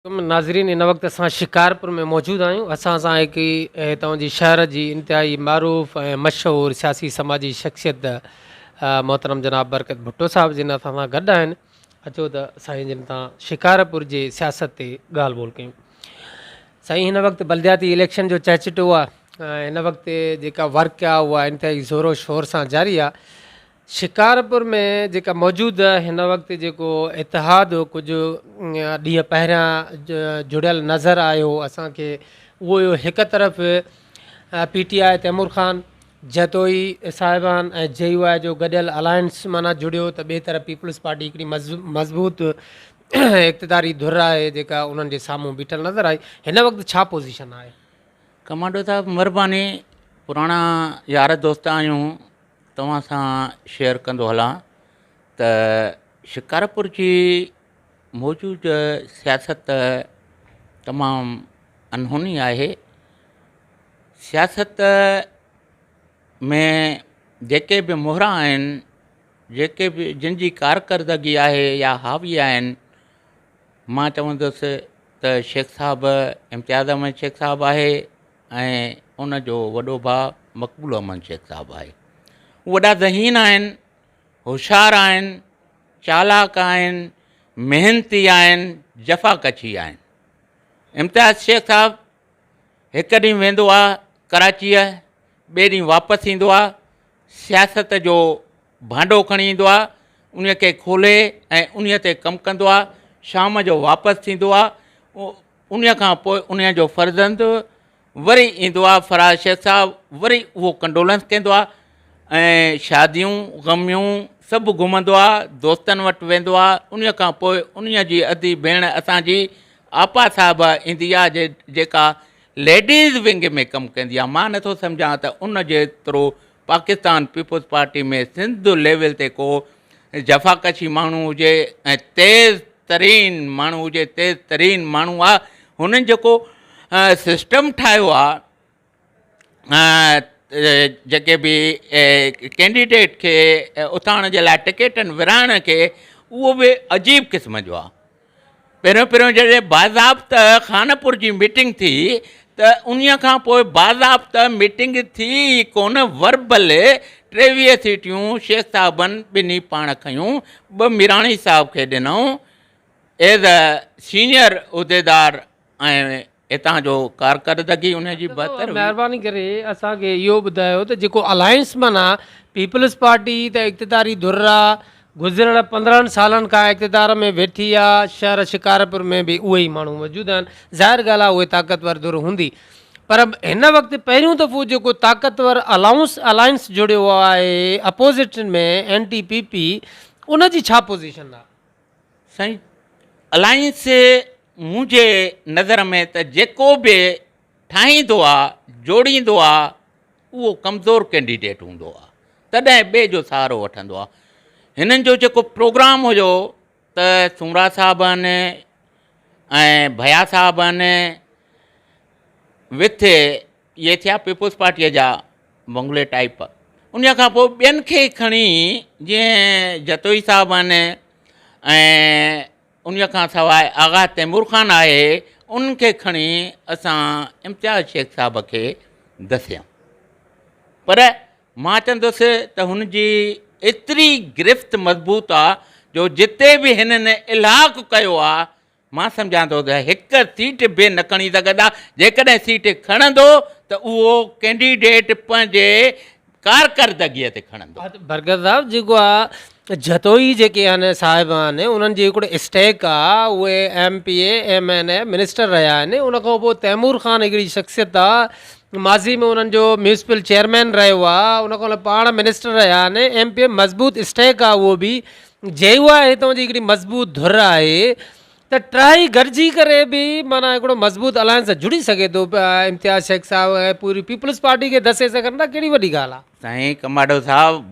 ناظرين هن وقت اسان شڪارپور ۾ موجود آهيون اسان سان هڪ هتان جي شهر جي انتهائي معروف ۽ مشهور سياسي سماجي شخصيت محترم جناب برڪت ڀٽو صاحب جن اسان سان گڏ آهن اچو ته سائين جن تان شڪارپور جي سياست تي ڳالهه ٻولهه ڪيون سائين هن وقت بلدياتي اليڪشن جو چهچٽو آهي هن وقت جيڪا ورڪ آهي اها انتهائي زور و شور سان جاري آهي شڪارپور ۾ جيڪا موجوده هن وقت جيڪو اتحاد ڪجهه ڏينهن پهريان جڙيل نظر آيو اسان کي اهو هيو هڪ طرف P T I Taimur Khan Jatoi صاحبان ۽ جي يو آء جو گڏيل الائنس معنيٰ جڙيو ته ٻئي طرف پيپلز پارٽي هڪڙي مضبوط اقتداري ڌر آهي جيڪا انهن جي سامهون بيٺل نظر آئي هن وقت ڇا پوزيشن آهي؟ ڪمانڊو صاحب مھرباني پراڻا يار دوست آھيون توهان سان شيئر ڪندو هلان ته شڪارپور جي موجوده سياست تمام انهوني آهي سياست ۾ جيڪي به مهرا آهن جيڪي به جن جي ڪارڪردگي آهي يا حاوي آهن مان چوندس ته شيخ صاحب امتياز احمد شيخ صاحب آهي ۽ ان جو وڏو ڀاء مقبول احمد شيخ صاحب آهي. هو وڏا ذهين آهن، هوشيار آهن، چالاڪ آهن، محنتي آهن، جفاڪشي آهن. امتياز شيخ صاحب هڪ ڏينهن ويندو آهي ڪراچيء، ٻئي ڏينهن واپس ايندو آهي، سياست جو ڀانڊو کڻي ايندو آهي، انهيء کي کولي ۽ انهيء تي ڪم ڪندو آهي، شام جو واپس ٿيندو آهي، انهيء کان پوء انهيء جو فرزند وري ايندو آهي فراز شيخ صاحب وري اهو ڪنڊولنس ڪندو آهي ۽ شاديون غميون سڀ گهمندو آهي دوستن وٽ ويندو آهي انهيء کان پوء انهيء جي ادي ڀيڻ اسان جي آپا صاحبه ايندي آهي جيڪا ليڊيز ونگ ۾ ڪم ڪندي آهي مان نٿو سمجهان ته ان جيترو Pakistan peoples party ۾ Sindh level تي ڪو جفاڪشي ماڻهو هجي ۽ تيز ترين ماڻهو هجي تيز ترين ماڻهو آ هنن جيڪو سسٽم ٺاهيو آ جيڪي به ڪينڊيڊيٽ کي اٿارڻ جي لاء ٽڪيٽن ورهائڻ کي اهو به عجيب قسم جو آ پهريون پهريون جڏهن باضابطه خانپور جي ميٽنگ ٿي ته انهيء کان پوء باضابطه ميٽنگ ٿي ئي ڪونه وربل 23 سيٽيون شيخ صاحبن ٻنهي پاڻ کنيون ٻه ميراڻي صاحب کي ڏنائون ايز اي سينئر عهديدار ۽ هتان جو ڪارڪردگي ان جي بهتر هئي. مهرباني ڪري اسان کي اهو ٻڌايو ته جيڪو الائنس معنيٰ پيپلز پارٽي ته اقتداري ڌر آ گذريل 15 سالن کان اقتدار ۾ ويٺي آ شهر شڪارپور ۾ به اهي ئي ماڻهو موجود آهن ظاهر ڳالهه آ اهي طاقتور ڌر هوندي پر هن وقت پهريون دفعو جيڪو طاقتور الائونس الائنس جڙيو آهي اپوزيشن ۾ اين ٽي پي پي ان جي ڇا پوزيشن آ؟ سائين الائنس منهنجي نظر ۾ ته جيڪو به ٺاهيندو آ جوڙيندو آ اهو ڪمزور ڪينڊيڊيٽ هوندو آ تڏهن ٻئي جو سهارو وٺندو آ هنن جو جيڪو پروگرام هيو ته سومرا صاحب آهن ۽ ڀيا صاحب آهن وٿ اهي ٿيا پيپلز پارٽيء جا بنگلي ٽائيپ. انهيء کان پوء ٻين کي کڻي جيئن جتوئي صاحب آهن ۽ انهيء کان سواء آغا تيمور خان آهي، انهن کي کڻي اسان امتياز شيخ صاحب کي دسيا. پر مان چوندس ته هن جي ايتري گرفت مضبوط آ جو جتي به هنن الحاق ڪيو آ، مان سمجهان ٿو ته هڪ سيٽ به نه کڻي سگهندا، جيڪڏهن سيٽ کڻندو ته اهو ڪينڊيڊيٽ پنهنجي ڪارڪردگيء تي کڻندو. برڪت صاحب جيڪو آ جتوئي جيڪي آهن صاحب آهن انهن جي هڪڙو اسٽيڪ آ اهي M P A M N A minister رهيا آهن ان کان پوء تيمور خان هڪڙي شخصيت آ ماضي ۾ انهن جو ميونسپل چيئرمين رهيو آ ان کان پاڻ منسٽر رهيا آهن ايم پي اي مضبوط اسٽيڪ آ اهو به جي يو آء هتان جي هڪڙي مضبوط ڌر آهي ته ٽرائي گڏجي ڪري به معنيٰ هڪڙو مضبوط الائنس جڙي سگهي ٿو امتياز شيخ صاحب ۽ پوري پيپلز پارٽي کي دسي سگهن ٿا ڪهڙي وڏي ڳالهه آهي. سائين ڪماڊو صاحب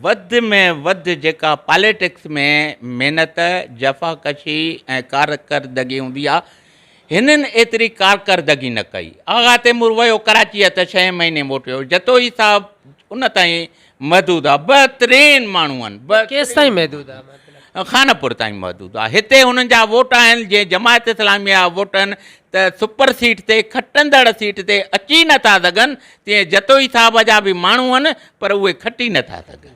وڌ ۾ وڌ جيڪا پاليٽڪس ۾ محنت، جفاڪشي ۽ ڪارڪردگي هوندي آهي هنن ايتري ڪارڪردگي نه ڪئي. آغا تيمور ويو ڪراچيء ته ڇهين مهيني موٽيو. جتوئي صاحب ان تائين محدود آ. بهترين ماڻهو آهن. ڪيستائين محدود آ مطلب؟ خانپور تائين محدود آ. هتي هنن جا ووٽ آهن، جيئن جماعت اسلاميء جا ووٽ آهن ته سپر سيٽ تي کٽندڙ سيٽ تي اچي نه ٿا سگهن، تيئن جتوئي صاحب جا به ماڻهو آهن پر اهي کٽي نه ٿا سگهن.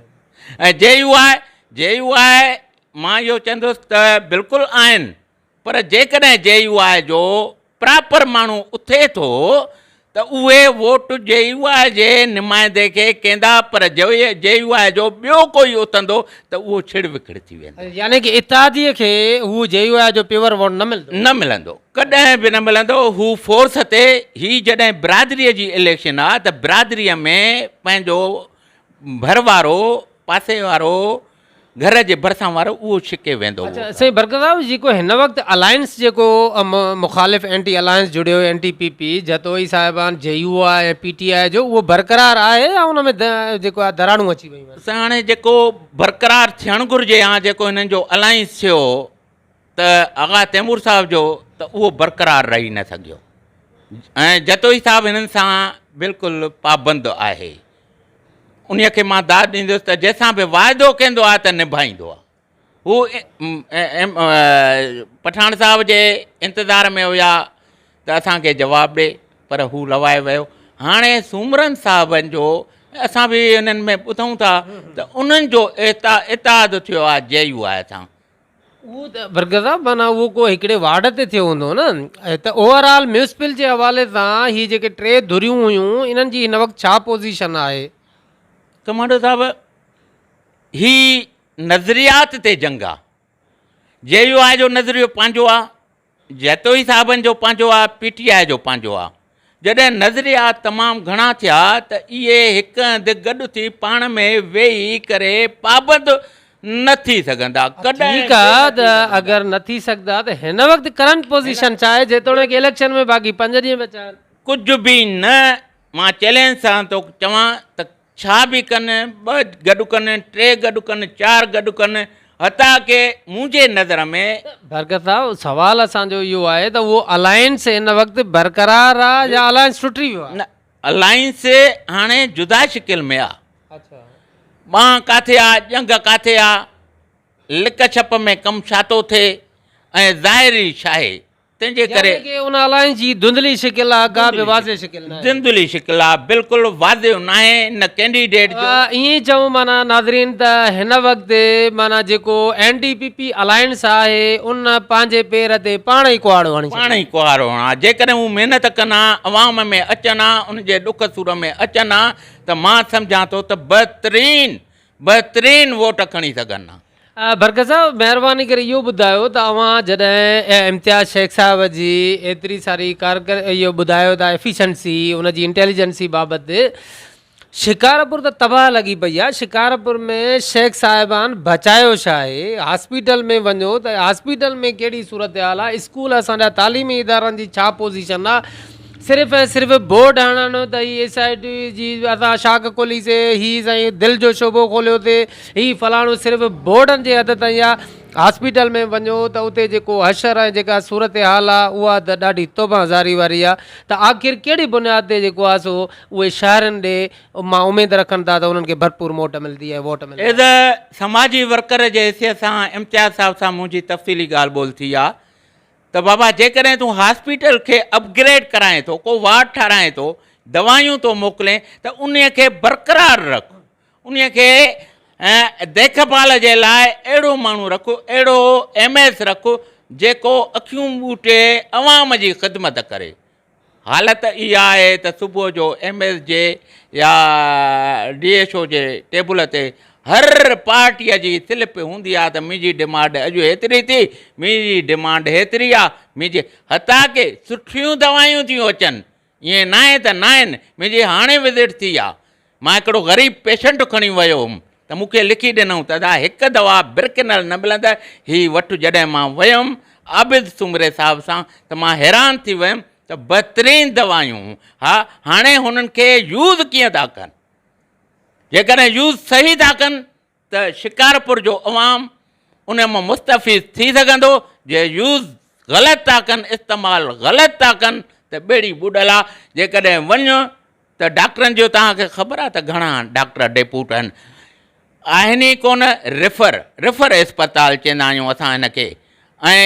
۽ جي يو آء، جي يو آء، مان اهو چوندس ته بلڪل آهن پر جيڪڏهن جي يو آء جو پراپر ماڻهو اٿي ٿو ته اهي ووٽ جي يو آء جي نمائندي کي ڪيندا پر جي يو آء جو ٻيو ڪوئي اٿندو ته اهو ڇڙ وکڙ ٿي ويندو. يعني ڪه اتحادي کي هو جي يو آء جو پيور ووٽ نه ملندو. نه ملندو، ڪڏهن به نه ملندو. هو فورس تي هي جڏهن برادري جي اليڪشن آ ته برادري ۾ پنهنجو ڀر وارو پاسي وارو گهر جي ڀرسان وارو اهو ڇڪي ويندو هو. اڇا سائين برڪت صاحب جيڪو هن وقت الائنس جيڪو مخالف اينٽي الائنس جڙيو N T P P Jatoi صاحبان جي يو آء ۽ پي ٽي آء جو اهو برقرار آهي يا ان ۾ جيڪو آهي دراڙون اچي ويون آهن. سائين هاڻي جيڪو برقرار ٿيڻ گهرجي ها جيڪو هنن جو الائنس ٿيو ته آغا تيمور صاحب جو ته اهو برقرار رهي نه سگهيو ۽ جتوئي صاحب هنن سان بلڪل پابند آهي. انهيء کي مان داد ڏيندس ته جنهن سان به واعدو ڪندو آهي ته نڀائيندو آهي. هو پٺاڻ صاحب جي انتظار ۾ هيا ته اسان کي جواب ڏي پر هو لوائي ويو. هاڻي سومرن صاحبن جو اسان به انهن ۾ ٻڌون ٿا ته انهن جو اتحاد ٿيو آهي جي يو آء سان. اهو ته برڪت صاحب معنيٰ اهو ڪو هڪڙي وارڊ تي ٿيو هوندو نه ته اوور آل ميونسپل جي حوالي سان هي جيڪي ٽي ڌريون هيون انهن جي هن وقت ڇا پوزيشن آهي؟ ڪمانڊو صاحب هي نظريات تي جنگ آ جي يو آء جو نظريو پنهنجو آ جتوئي صاحبن جو پنهنجو آ، پي ٽي آء جو پنهنجو آ. جڏهن نظريا تمام گهڻا ٿيا ته اهي هڪ هنڌ گڏ ٿي پاڻ ۾ ويهي ڪري پابند نه ٿي سگهندا. ڪڏهن ٺيڪ آ ته اگر نه ٿي سگهندا ته هن وقت ڪرنٽ پوزيشن ڇا آهي جيتوڻيڪ اليڪشن ۾ باقي پنج ڏينهن بچا آهن. ڪجهه به نه، مان چئلينج سان ٿو چوان ته ڇا به ڪن، ٻه گڏ ڪن، ٽي گڏ ڪن، چار گڏ ڪن، حتيٰ ڪه منهنجي نظر ۾. برڪت صاحب سوال اسان جو اهو آهي ته اهو الائنس هن وقت برقرار آ يا الائنس ٽٽي ويو آ؟ نه الائنس هاڻي جدا شڪل ۾ آ. ٻانهن ڪاٿي آ، ڄنگهه ڪاٿي آ، لڪ ڇپ ۾ ڪم ڇا ٿو ٿئي ۽ ظاهري ڇاهي؟ تنهن جي ڪري. يعني ڪه ان الائنس جي ڌنڌلي شڪل آ، ڪا به واضح شڪل ناهي. ڌنڌلي شڪل آ، بلڪل واضح ناهي نه ڪينڊيڊيٽ جو. ائين ئي چئون معنيٰ ناظرين ته هن وقت معنيٰ جيڪو N D P P alliance آهي ان پنهنجي پير تي پاڻ ئي ڪهاڙو هڻي ڇڏيو. پاڻ ئي ڪهاڙو هڻا. جيڪڏهن هو محنت ڪن ها، عوام ۾ اچن ها، ان جي ڏک سور ۾ اچن ها ته مان سمجهان ٿو ته بهترين بهترين ووٽ کڻي سگهن ها. برڪت صاحب مهرباني ڪري اهو ٻڌايو ته اوهان جڏهن امتياز شيخ صاحب جي ايتري ساري ڪارڪر اهو ٻڌايو ته ايفيشنسي ان جي انٽيليجنسي بابت شڪارپور ته تباهه لڳي پئي آهي شڪارپور ۾ شيخ صاحبان بچايو ڇا آهي هاسپيٽل ۾ وڃو ته هاسپيٽل ۾ ڪهڙي صورتحال آهي اسڪول اسان جا تعليمي ادارن جي ڇا پوزيشن آهي صرف ۽ صرف بورڊ هڻڻ ته هي ايس I ٽي جي اسان شاخ کولي سي هي سائين دل جو شعبو کوليو سي هي فلاڻو صرف بورڊن جي حد تائين آ هاسپيٽل ۾ وڃو ته اتي جيڪو حشر ۽ جيڪا صورتحال آ اها ته ڏاڍي توبه زاري واري آ ته آخر ڪهڙي بنياد تي جيڪو آ سو اهي شهرين ڏي مان اميد رکن ٿا ته انهن کي ڀرپور موٽ ملندي ۽ ووٽ ملندا. ايز اي سماجي ورڪر جي حيثيت سان امتياز صاحب سان منهنجي تفصيلي ڳالهه ٻولهه ٿي آ ته بابا جيڪڏهن تون هاسپيٽل کي اپگريڊ ڪرائين ٿو، ڪو وارڊ ٺاراهين ٿو، دوائيون ٿو موڪلين ته انهي کي برقرار رک، انهي کي ديک ڀال جي لاء اهڙو ماڻهو رک، اهڙو ايم ايس رک جيڪو اکيون ٻوٽي عوام جي خدمت ڪري. حالت اها آهي ته صبح جو ايم ايس جي يا ڊي ايڇ او جي ٽيبل تي هر پارٽيء جي سلپ هوندي آهي ته منهنجي ڊمانڊ اڄ هيتري ٿي، منهنجي ڊمانڊ هيتري آهي، منهنجي حتيٰ ڪه سٺيون دوائيون ٿيون اچن، ائين ناهي ته ناهن، منهنجي هاڻي وزٽ ٿي آهي، مان هڪڙو غريب پيشنٽ کڻي ويو هيم ته مون کي لکي ڏنائون ته ادا هڪ دوا برڪنل نه ملندء، هي وٺ. جڏهن مان ويم عابد سومري صاحب سان ته مان حيران ٿي ويم ته بهترين دوائيون ها هاڻي هنن کي يوز ڪيئن ٿا ڪن؟ جيڪڏهن يوز صحيح ٿا ڪن ته شڪارپور جو عوام ان مان مستفيض ٿي سگهندو، جي يوز غلط ٿا ڪن، استعمال غلط ٿا ڪن ته ٻيڙي ٻڏل آ، جيڪڏهن وڃ ته ڊاڪٽرن جو توهان کي خبر آ ته گهڻا ڊاڪٽر ڊيپوٽ آهن. آهن ئي ڪونه ريفر ريفر اسپتال چوندا آهيون اسان هن کي ۽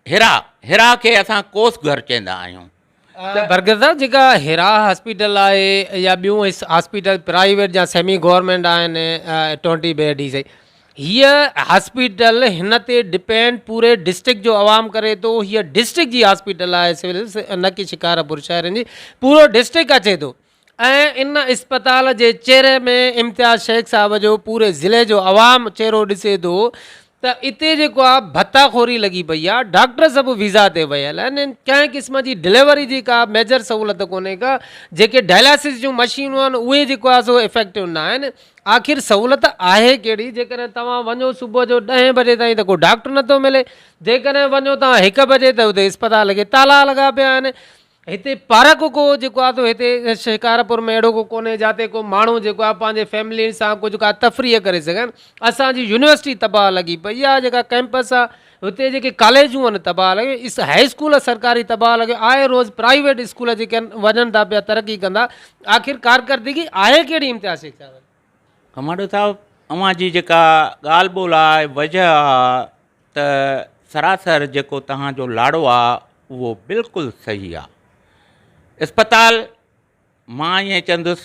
هيرا هيرا کي اسان ڪوس گهر چوندا آهيون. ته برگز صاحب جيڪا هيرا هاسپيٽل آهي يا ٻيون هاسپيٽل پرائيويٽ يا سيمي گورنمينٽ آهن ٽونٽي بي ڊي سي هيء هاسپيٽل هن تي ڊپينڊ پوري ڊسٽرڪٽ جو عوام ڪري ٿو هيء ڊسٽرڪٽ جي هاسپيٽل آهي سول نه ڪي شڪارپور شهر جي پورو ڊسٽرڪٽ اچي ٿو ۽ ان اسپتال جي چهري ۾ امتياز شيخ صاحب جو پوري ضلعي جو عوام چهرو ڏسي ٿو ته اتي جيڪو آ ڀتا خوري لڳي پئي آ ڊاڪٽر سڀ ويزا تي ويل آهن ڪنهن قسم جي ڊليوري جي ڪا ميجر سهولت ڪونهي ڪا جيڪي ڊائلاسز جون مشينون آهن اهي جيڪو آ سو افيڪٽو نه آهن آخر سهولت آهي ڪهڙي جيڪڏهن توهان وڃو صبح جو ڏهين بجي تائين ته ڪو ڊاڪٽر نٿو ملي جيڪڏهن وڃو توهان هڪ بجي ته اتي اسپتال کي تالا لڳا پيا آهن هتي پارڪ ڪو جيڪو آ سو هتي شڪارپور ۾ اهڙو ڪو ڪونهي جاتي ڪو ماڻهو جيڪو آ پنهنجي فيملي سان ڪجهه ڪا تفريح ڪري سگهن اسان جي يونيورسٽي تباهه لڳي پئي آ جيڪا ڪئمپس آ هتي جيڪي ڪاليجون آهن تباهه لڳي اس هاء اسڪول سرڪاري تباهه لڳي آهي روز پرائيويٽ اسڪول جيڪي آهن وڃن ٿا پيا ترقي ڪندا آخر ڪارڪردگي آهي ڪهڙي امتياز شيخ صاحب ڪمانڊو صاحب اوهان جي جيڪا ڳالهه ٻولهه آهي وجهه آ ته سراسر جيڪو توهان جو لاڙو آ اهو بلڪل صحيح آ. اسپتال مان ائين چوندس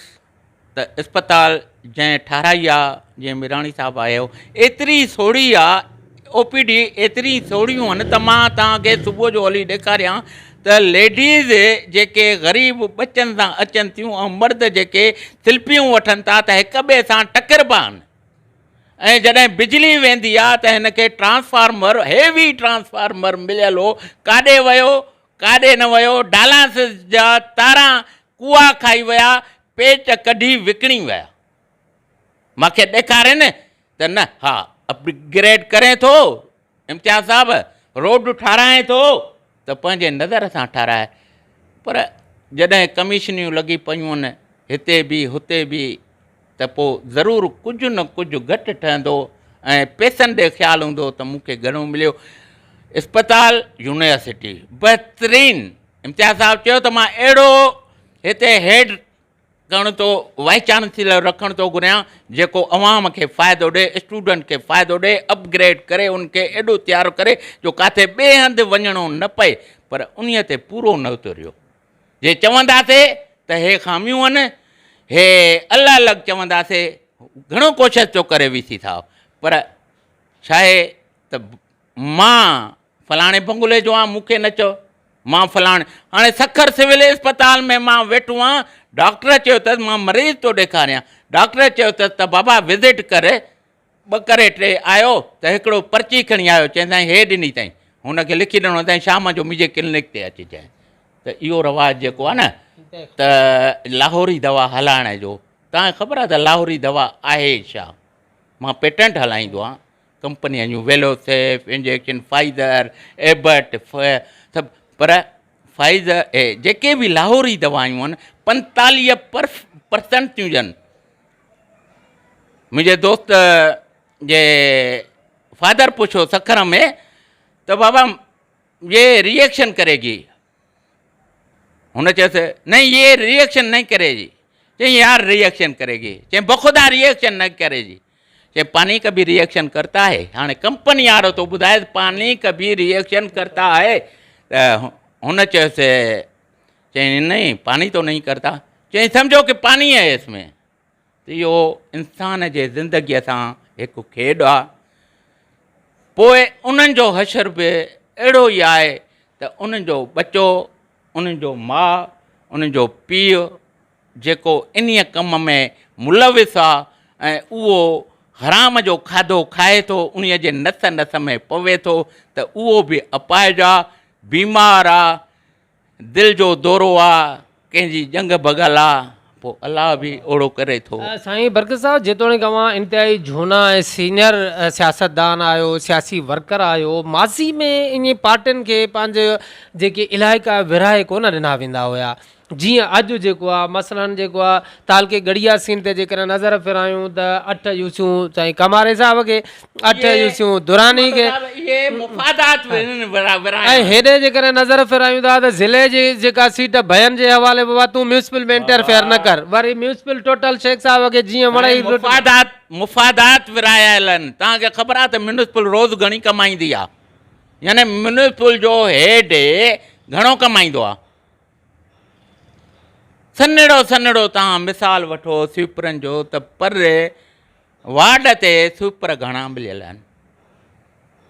ته اسپتال جنهن ٺهرائي آ جيئن ميراڻي صاحب آيو ايتري سوڙهي آ او پي ڊي ايتري سوڙهيون آهن ته مان توهان کي صبح جو هلي ڏيکاريان ته ليڊيز جيڪي غريب ٻچن سان اچن ٿيون ۽ مرد جيڪي سلپيون وٺن ٿا ته هڪ ٻئي سان ٽڪربا آهن. ۽ جڏهن بجلي ويندي آ ته هن کي ٽرانسفارمر هيوي ٽرانسفارمر مليل هو ڪاڏي ويو ڪاڏي نه ويو ڊالانسز جا تاران ڪوئا کائي ويا پيچ ڪڍي وڪڻي ويا مانکي ڏيکارين ته نه ها اپگريڊ ڪرين ٿو امتياز صاحب روڊ ٺاراهين ٿو ته پنهنجي نظر سان ٺاراهه پر جڏهن ڪميشنيون لڳي پيون آهن هتي به هتي به ته پوء ضرور ڪجهه نه ڪجهه گهٽ ٺهندو ۽ پئسن ڏي خيال هوندو ته مون کي گهڻو مليو اسپتال يونيورسٽي بهترين امتياز صاحب چيو ته مان اهڙو هتي هيڊ ڪرڻ ٿو وائيس چانسيلر رکڻ ٿو گهريان جيڪو عوام کي فائدو ڏي اسٽوڊنٽ کي فائدو ڏي اپگريڊ ڪري ان کي ايڏو تيار ڪري جو ڪاٿي ٻئي هنڌ وڃڻو نه پئي پر انهي تي پورو نه اتريو جي چونداسي ته هي خاميون آهن هي الڳ الڳ چونداسي گهڻو ڪوشش ٿو ڪري وي سي صاحب پر ڇاهي ته مان فلاڻي بنگلي جو آهيان مون کي نه چئو مان فلاڻي هاڻي سکر سول اسپتال ۾ مان ويٺو آهيان ڊاڪٽر چيو اٿس مان مريض ٿو ڏيکاريان ڊاڪٽر چيو اٿس ته بابا وزٽ ڪر ٻه ڪري ٽي آيو ته هڪڙو پرچي کڻي آيو چيائين سائين هي ڏني اٿائين هن کي لکي ڏنو اٿائين شام جو منهنجي ڪلينڪ تي اچجانء ته اهو رواج جيڪو آهي نه ته لاهوري دوا هلائڻ جو توهان کي خبر آهي ته لاهوري دوا آهي ڇا مان پيٽنٽ هلائيندو آهيان ڪمپنين جون ويلوسيف انجيڪشن فائزر ايبٽ سڀ پر فائزر اي جيڪي به لاهوري دوائيون آهن 45 پرسنٽ ٿيون ڏين منهنجي دوست جي فادر پڇيو سکر ۾ ته بابا یہ ريئيڪشن ڪري گي هن چيس نہیں یہ ريئيڪشن نہیں ڪري گي چيائين يار ريئيڪشن ڪري گي چيائين بخدا ريئيڪشن نه ڪري گي چيائين پاني ڪبھی ريئيڪشن ڪرتا هي هاڻي ڪمپني وارو ٿو ٻڌائي پاني ڪبھی ريئيڪشن ڪرتا هي ته هن چيس چيائين نہیں پاني تو نہیں ڪرتا چيائين سمجھو کہ پاني هي اس ۾ ته اهو انسان جي زندگيء سان هڪ کيڏ آ. پوء انهن جو حشر به اهڙو ئي آهي ته انهن جو ٻچو، انهن جو ماء، انهن جو پيء جيڪو انهيء ڪم ۾ ملوث آ ۽ اهو حرام جو کاڌو کائي ٿو، انهيء جي نس نس ۾ پوي ٿو ته اهو به اپاهج آ، بيمار آ، دل جو دورو آ، ڪنهن جي ڄنگهه ڀڳل آ، پوء الله به اوڙو ڪري ٿو. سائين برڪت صاحب جيتوڻيڪ اوهان انتهائي جهونا ۽ سينئر سياستدان آهيو، سياسي ورڪر آهيو، ماضي ۾ انهي پارٽين کي پنهنجي جيڪي علائقا ورهائي ڪونه ڏنا ويندا هيا، جيئن اڄ جيڪو آ مثلاً جيڪو آ تعلقي ڳڙهياسين تي جيڪڏهن نظر ڦيرايون ته اٺ يوسيون سائين ڪماري صاحب کي، اٺ يوسيون دراني کي. اهي مفادات ۽ هيڏي جيڪڏهن نظر ڦيرايون ٿا ته ضلعي جي جيڪا سيٽ ڀين جي حوالي بابا تون ميونسپل ۾ انٽرفيئر نه ڪر وري ميونسپل ٽوٽل شيخ صاحب کي جيئن وڻئي مفادات مفادات ورهايل آهن توهان کي خبر آ ته ميونسپل روز گهڻي ڪمائيندي آ يعني ميونسپل جو هيڊ گهڻو ڪمائيندو آ. سنهڙو سنهڙو توهان مثال وٺو سوئيپرن جو ته پر وارڊ تي سوئيپر گهڻا مليل آهن؟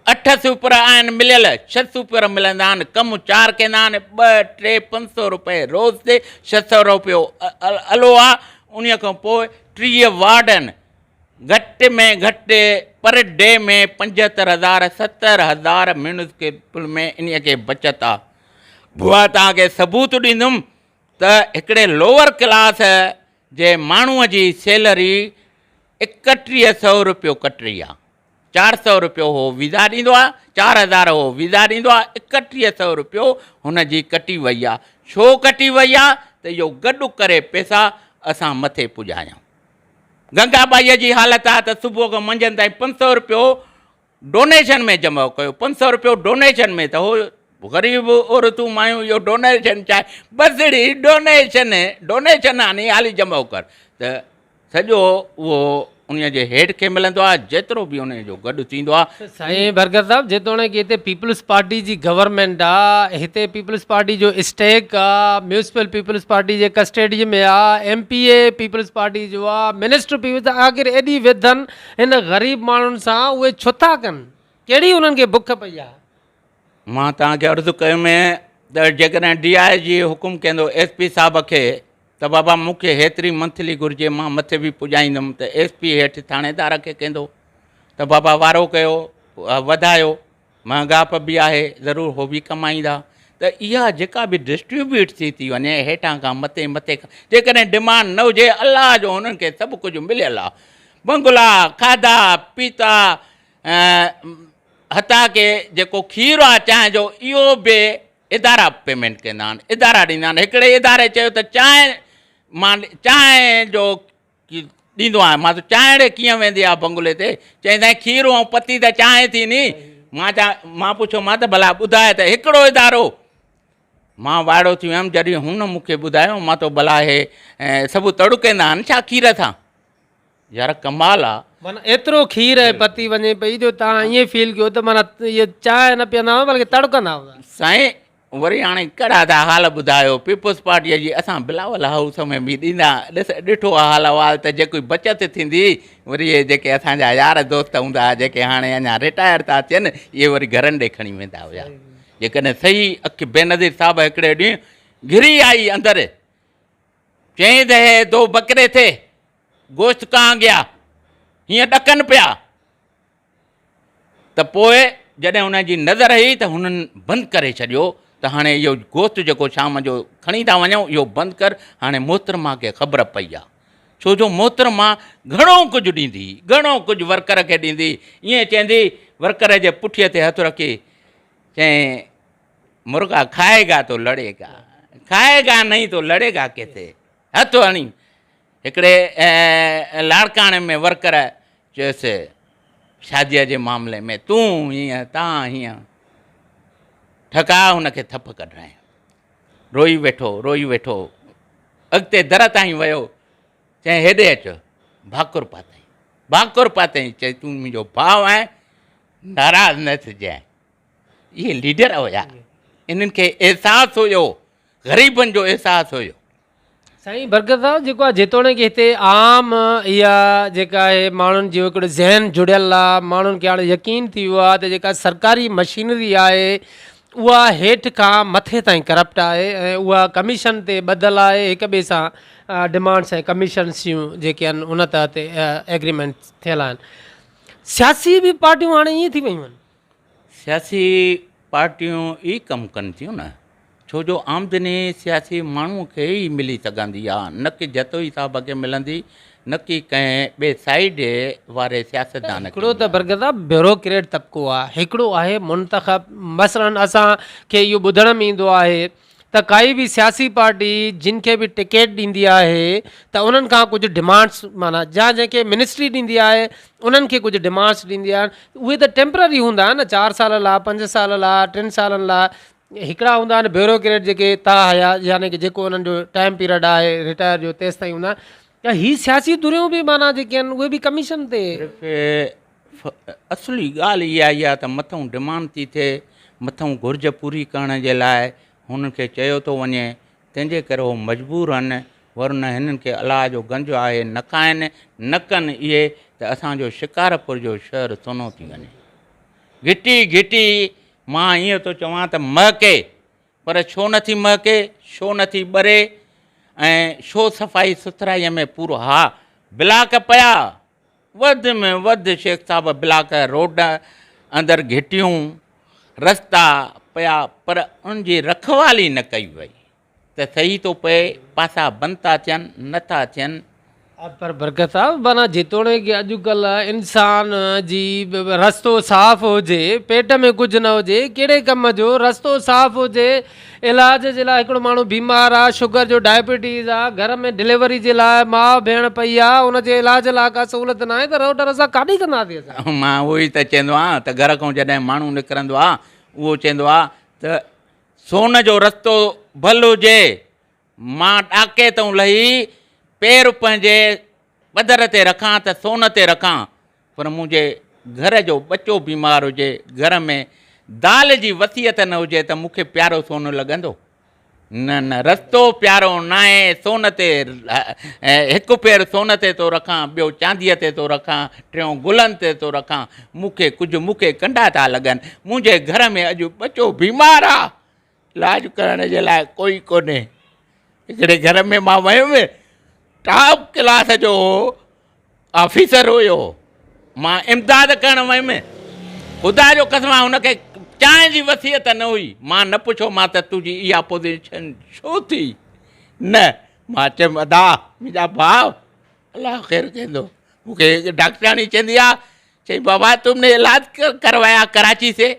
اٺ سوئيپر آهن مليل، ڇهه سوئيپر ملندا آهن، ڪم چار ڪندا آهن، ٻه ٽي 500 روپئي روز تي 600 روپيو الو آ، انهي کان پوء 30 وارڊ آهن، گهٽ ۾ گهٽ پر ڊي ۾ 75 هزار 70 هزار ميونسپل ۾ انهي کي بچت آ. ڀوئا توهان کي ثبوت ڏيندم ته هڪڙي لوئر ڪلاس جي ماڻهوء جي سيلري 31 سئو روپيو ڪٽري آ. 4 سئو روپيو هو ويزا ڏيندو آ، 4000 هو ويزا ڏيندو آ، 31 سئو روپيو هن جي ڪٽي وئي آ. ڇو ڪٽي وئي آ ته اهو گڏ ڪري پئسا اسان مٿي پڄايون. گنگا ٻائيء جي حالت آ ته صبح کان منجهند تائين 5 سئو روپيو ڊونيشن ۾ جمع ڪيو 5 سئو روپيو ڊونيشن ۾ ته هو غريب عورتون مايون اهو ڊونيشن چاهي بس اڙي ڊونيشن ڊونيشن آني حالي جمع ڪر ته سڄو اهو ان جي هيڊ کي ملندو آهي جيترو به ان جو گڏ ٿيندو آهي. سائين برڪت صاحب جيتوڻيڪ هتي پيپلز پارٽي جي گورنمينٽ آ هتي پيپلز پارٽي جو اسٽيڪ آ ميونسپل پيپلز پارٽي جي ڪسٽيڊي ۾ آ M P A peoples party جو آ منسٽر پيپلز آخر ايڏي ويڌن هن غريب ماڻهن سان اهي ڇو ٿا ڪن؟ ڪهڙي انهن کي بک پئي آهي؟ مان توهان کي عرض ڪيم ته جيڪڏهن ڊي I جي حڪم ڪندو ايس پي صاحب کي ته بابا مون کي هيتري منٿلي گهرجي مان مٿي به پڄائيندم ته ايس پي هيٺ ٿاڻيدار کي ڪندو ته بابا وارو ڪيو وڌايو مهانگائپ به آهي ضرور هو به ڪمائيندا ته اها جيڪا به ڊسٽريبيوٽ ٿي ٿي وڃي هيٺان کان مٿي مٿي کان جيڪڏهن ڊمانڊ نه هجي الله جو هنن کي سڀ ڪجهه مليل آهي بنگلا کاڌا پيتا حتيٰ ڪي جيڪو کير آهي چانهه جو اهو به ادارا پيمينٽ ڪندا آهن ادارا ڏيندا آهن هڪڙي اداري چيو ته چانهه مان چانهه جو ڏيندو آهيان مان چانهه ڙي ڪيئن ويندي آهي بنگلي تي چئي سائين کير ۽ پتي ته چانهه ٿي ني مان چا مان پڇيو مان ته ڀلا ٻڌاء ته هڪڙو ادارو مان وائڙو ٿي ويم جڏهن هن مون کي ٻڌايو مان تو ڀلا هي سڀ تڙڪيندا آهن ڇا کير سان يار ڪمال آ. معنيٰ ايترو کير ۽ پتي وڃي پئي جو توهان ائين فيل ڪيو ته معنيٰ اهي چانهه نه پيئندا هوندا بلڪه تڙڪندا هوندا. سائين وري هاڻي ڪهڙا ٿا حال ٻڌايو پيپلز پارٽيء جي اسان بلاول هائوس ۾ به ڏيندا ڏس ڏٺو آ حال احوال ته جيڪي بچت ٿيندي وري اهي جيڪي اسان جا يار دوست هوندا ها جيڪي هاڻي اڃا رٽائر ٿا ٿين اهي وري گهرن ڏي کڻي ويندا هيا جيڪڏهن صحيح اک بينظير صاحب هڪڙي ڏينهن گهري آئي اندر چيائين ته هي دو بڪري ٿي گوشت ڪهان گيا هيئن ڏڪن پيا ته پوء جڏهن انهن جي نظر هئي ته هنن بند ڪري ڇڏيو ته هاڻي اهو گوشت جيڪو شام جو کڻي ٿا وڃون اهو بند ڪر هاڻي محترمه کي خبر پئي آ ڇو جو محترمه گهڻو ڪجهه ڏيندي گهڻو ڪجهه ورڪر کي ڏيندي ائين چوندي ورڪر جي پٺيء تي هٿ رکي چئين مرغا کائي گا تو لڙي گا کائي گا نهين تو لڙي گا ڪيسي هٿ هڻي هڪڙي لاڙڪاڻي ۾ ورڪر چيس شاديء جي معاملي ۾ تون هيئن تان هيئن ٺڪاء هن کي ٿڦ ڪڍرائين روئي ويٺو روئي ويٺو اڳتي در تائين ويو چيائين هيڏي اچ ڀاڪر پاتائين ڀاڪر پاتائين چئي تون منهنجو ڀاء آهين ناراض نه ٿجانء اهي ليڊر هيا انهن کي احساس هيو غريبن جو احساس هيو. سائين برڪت صاحب جيڪو آ جيتوڻيڪ هتي عام اها جيڪا آهي ماڻهن جو هڪڙو ذهن جڙيل آ ماڻهن کي هاڻي يقين ٿي ويو آ ته جيڪا سرڪاري مشينري آهي اها هيٺ کان مٿي تائين ڪرپٽ آهي ۽ اها ڪميشن تي ٻڌل آهي هڪ ٻئي سان ڊمانڊس ۽ ڪميشنس جون جيڪي آهن ان تحت ايگريمينٽ ٿيل آهن سياسي به پارٽيون هاڻي ائين ٿي ويون آهن. سياسي پارٽيون ئي ڪم ڪن ٿيون نه، ڇو جو آمدني سياسي ماڻهوء کي ئي ملي سگهندي آ، نه ڪي جتوئي صاحب کي ملندي، نه ڪي ڪنهن ٻئي سائيڊ واري سياستدان کي هڪڙو ته ملندي. برڪت صاحب بيوروڪريٽ طبقو آ، هڪڙو آهي منتخب، مثلاً اسان کي اهو ٻڌڻ ۾ ايندو آهي ته ڪائي به سياسي پارٽي جن کي به ٽڪيٽ ڏيندي آهي ته انهن کان ڪجهه ڊمانڊس معنيٰ جا جنهن کي منسٽري ڏيندي آهي انهن کي ڪجهه ڊمانڊس ڏيندي آهي اهي ته ٽيمپرري هوندا آهن نه چار سال لاء پنج سال لاء ٽن سالن لاء هڪڙا هوندا آهن بيوروڪريٽ جيڪي تا حيا يعني ڪي جيڪو انهن جو ٽائيم پيريڊ آهي رٽائر جو تيستائين هوندا آهن ته هي سياسي ڌريون به معنيٰ جيڪي آهن اهي به ڪميشن تي. صرف اصلي ڳالهه اها ئي آهي ته مٿئون ڊمانڊ ٿي ٿئي، مٿئون گهرج پوري ڪرڻ جي لاء هنن کي چيو ٿو وڃي، تنهن جي ڪري هو مجبور آهن، ورنه هنن کي الله جو گنج آهي نه کائن نه ڪن اهي ته اسان جو شڪارپور جو شهر سونو ٿي وڃي. گهٽي گهٽي مان ائين ٿو چوان ته مهڪي پر ڇو نٿي مهڪي، ڇو نٿي ٻري ۽ ڇو صفائي سٿرائيء ۾ پورو ها بلاڪ پيا وڌ ۾ وڌ شيخ صاحب بلاڪ روڊ اندر گهٽيون رستا پيا پر ان جي رکوالي نه ڪئي وئي ته صحيح ٿو پئي پاسا بند ٿا ٿين نه ٿا ٿين. پر برڪت صاحب معنيٰ جيتوڻيڪ اڄڪلهه انسان جي رستو صاف هجي پيٽ ۾ ڪجهه نه هجي ڪهڙي ڪم جو رستو صاف هجي علاج جي لاء هڪڙو ماڻهو بيمار آ شگر جو ڊائبٽيز آ گهر ۾ ڊليوري جي لاء ماء ڀيڻ پئي آ ان جي علاج لاء ڪا سهولت ناهي ته روڊ رستا ڪاڏي ڪنداسين اسان. مان اهو ئي ته چوندو آهيان ته گهر کان جڏهن ماڻهو نڪرندو آ اهو چوندو آ ته سون جو رستو ڀل هجي مان ڏاڪي تئون لهي پير پنهنجي پڌر تي رکان ته سون تي رکان، پر منهنجي گهر جو ٻچو بيمار هجي، گهر ۾ دال جي وصيت نه هجي ته مون کي پيارو سون لڳندو؟ نه نه، رستو پيارو ناهي، سون تي هڪ پير سون تي ٿو رکان، ٻيو چانديء تي ٿو رکان، ٽيون گلن تي ٿو رکان، مون کي ڪجهه مون کي ڪنڊا ٿا لڳن، منهنجي گهر ۾ اڄ ٻچو بيمار آ. علاج ڪرڻ جي لاء ڪوئي ڪونهي. هڪڙي گهر ۾ مان ويم ٽاپ ڪلاس جو آفيسر هيو مان امداد ڪرڻ ويم خدا جو قسم آ هن کي چانهه جي وصيت نه هئي مان نه پڇيو مان ته تنهنجي اها پوزيشن ڇو ٿي نه مان چيم ادا منهنجا ڀاء الله خير ڪندو مون کي هڪ ڊاڪٽرياڻي چوندي آ چئي بابا تم ني علاج ڪروايا ڪراچي سي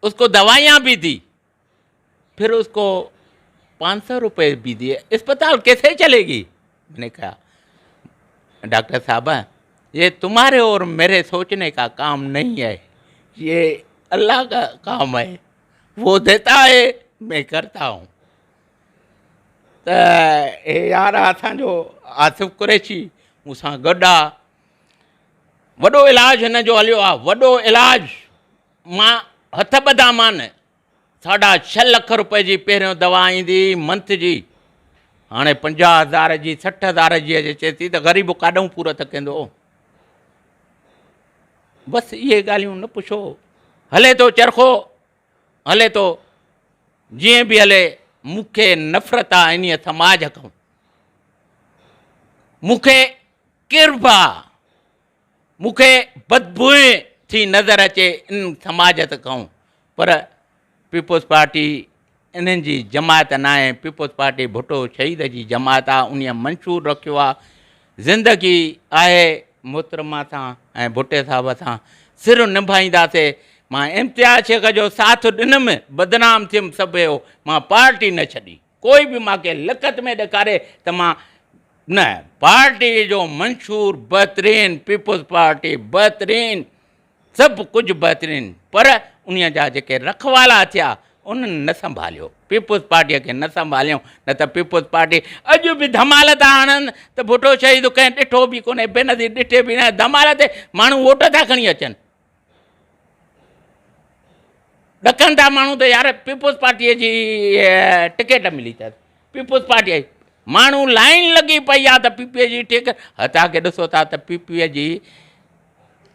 اس کو دوائیاں بھی دی پھر اس کو پانچ سو روپے بھی دیے اسپتال کیسے چلے گی میں نے کہا ڈاکٹر صاحب یہ تمہارے اور میرے سوچنے کا کام نہیں ہے یہ اللہ کا کام ہے وہ دیتا ہے میں کرتا ہوں ته هي يار اسان جو آصف قريشي مون سان گڏ آ وڏو علاج هن جو هليو آ وڏو علاج مان هٿ ٻڌا مان ساڍا ڇهه لک روپئي جي پهريون دوا ايندي هئي منٿ جي هاڻي 50 هزار جي 60 هزار جي اچي ٿي ته غريب ڪاڏهون پورت ڪندو بس اهي ڳالهيون نه پڇو هلي ٿو چرخو هلي ٿو جيئن به هلي مون کي نفرت آ انهيء سماج کان مون کي ڪرب آ مون کي بدبوء ٿي نظر اچي ان سماج کان پر پيپلز پارٽي انهن جي جماعت ناهي پيپلز پارٽي ڀٽو شهيد جي جماعت آ انهيء منشور رکيو آ زندگي آهي محترمه سان ۽ ڀٽي صاحب سان سر نڀائينداسي مان امتياز شيخ جو ساٿ ڏنم بدنام ٿيم سڀ اهو مان پارٽي نه ڇڏي ڪوئي به مان کي لکت ۾ ڏيکاري ته مان نه پارٽي جو منشور بهترين پيپلز پارٽي بهترين سڀ ڪجهه بهترين پر انهي جا جيڪي رکوالا ٿيا انهن نه سنڀاليو پيپلز پارٽي کي نه سنڀاليو نه ته پيپلز پارٽي اڄ به ڌمال ٿا هڻن ته ڀٽو شهيد ڪنهن ڏٺو به ڪونهي بينظير ڏٺي به نه ڌمال تي ماڻهو ووٽ ٿا کڻي اچن ڏڪن ٿا ماڻهو ته يار پيپلز پارٽيء جي ٽڪيٽ ملي اٿس پيپلز پارٽي آئي ماڻهو لائن لڳي پئي آ ته پي پي جي ٽڪيٽ هتان کي ڏسو ٿا ته پي پي جي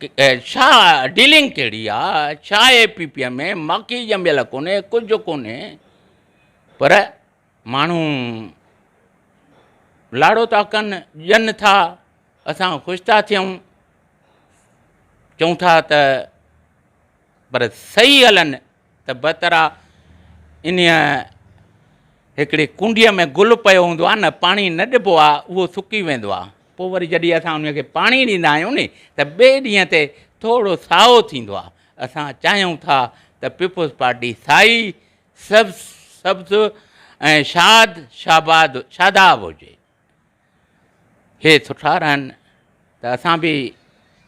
ڇا ڊيلنگ ڪهڙي آ ڇا اي پي پي ۾ ماکي ڄميل ڪونهي ڪجهه ڪونهي پر ماڻهو لاڙو ٿا ڪن ڄن ٿا اسان خوش ٿا ٿيون چئون ٿا ته پر صحيح هلن ته بهتر آ. انهيء هڪڙي ڪونڊيء ۾ گل پيو هوندو آ نه پاڻي نه ڏبو آ اهو سڪي ويندو آ. پوء وري جڏهن اسان انهيء کي پاڻي ڏيندا آهيون ني ته ٻئي ڏينهن تي ٿورو سائو ٿيندو آ. اسان چاهيون ٿا ته پيپلز پارٽي سائي، سبز، سبز ۽ شاد شاباد شاداب هجي. هي سٺا رهن ته اسان به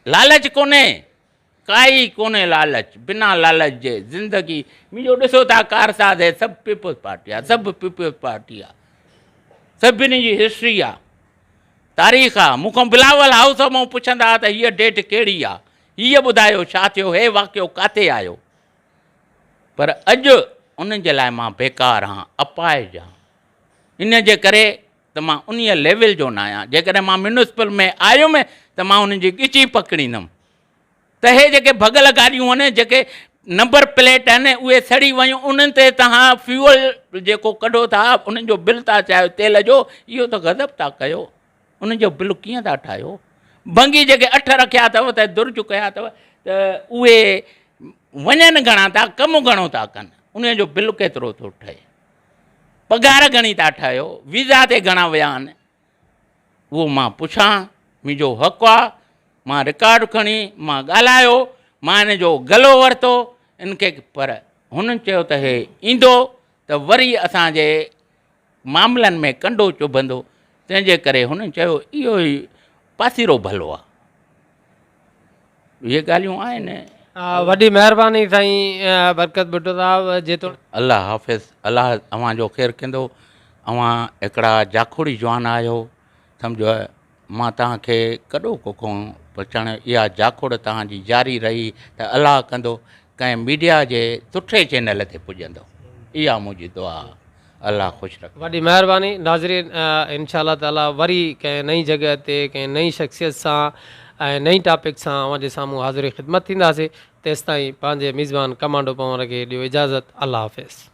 لالچ ڪونهي ڪائي ڪونهي لالچ بنا لالچ جي زندگي منهنجو ڏسو ٿا ڪارساز هي سڀ پيپلز پارٽي آ سڀ پيپلز پارٽي آ سڀني جي هسٽري آ تاريخ آ مون کان بلاول هائوس مان پڇندا ته هيء ڊيٽ ڪهڙي آ هيء ٻڌايو ڇا ٿيو هي واقعو ڪاٿي آيو پر اڄ انهن جي لاء مان بيڪار هان اپاهج هان ان جي ڪري ته مان انهيء ليول جو نه آهيان. جيڪڏهن مان ميونسپل ۾ آيم ته مان انهن جي ڳچي پڪڙيندم ته هي جيڪي ڀڳل گاڏيون آهن، جيڪي نمبر پليٽ آهن، اهي سڙي ويون، انهن تي توهان فيول جيڪو ڪڍو ٿا، انهن جو بل ٿا چاهيو تيل جو، اهو ته غضب ٿا ڪيو. انهن جو بل ڪيئن ٿا ٺاهيو؟ ڀنگي جيڪي اٺ رکيا اٿو ته درج ڪيا اٿو ته اهي وڃن گهڻا ٿا، ڪم گهڻو ٿا ڪن، انهن جو بل ڪيترو ٿو ٺهي؟ پگهار گهڻي ٿا ٺاهيو، ويزا تي گهڻا ويا آهن، اهو مان پڇان، منهنجو حق آ، مان رڪارڊ کڻي مان ڳالهايو، مان هن جو گلو ورتو ان کي پر هنن چيو ته هي ايندو ته وري اسان جي معاملن ۾ ڪنڊو چڀندو، تنهن جي ڪري هنن چيو اهو ئي پاسيرو ڀلو آ. اهي ڳالهيون آهن. وڏي مهرباني سائين برڪت ڀٽو صاحب جيتوڻيڪ. الله حافظ الله اوهان جو خير ڪندو اوهان هڪڙا جاکوڙي جوان آهيو سمجهو مان توهان کي ڪڏهوڪو کان پچڻ اها جاکوڙ توهان جي جاري رهي ته الله ڪندو ڪنهن ميڊيا جي سٺي چينل تي پڄندو اها منهنجي دعا آهي. الله خوش رکي. وڏي مهرباني ناظرين انشاء الله تعالي وري ڪنهن نئين جڳهه تي ڪنهن نئين شخصيت سان ۽ نئين ٽاپڪ سان اوهان جي سامهون حاضر خدمت ٿينداسين تيستائين پنهنجي ميزبان ڪمانڊو پنهور کي ڏيو اجازت الله حافظ.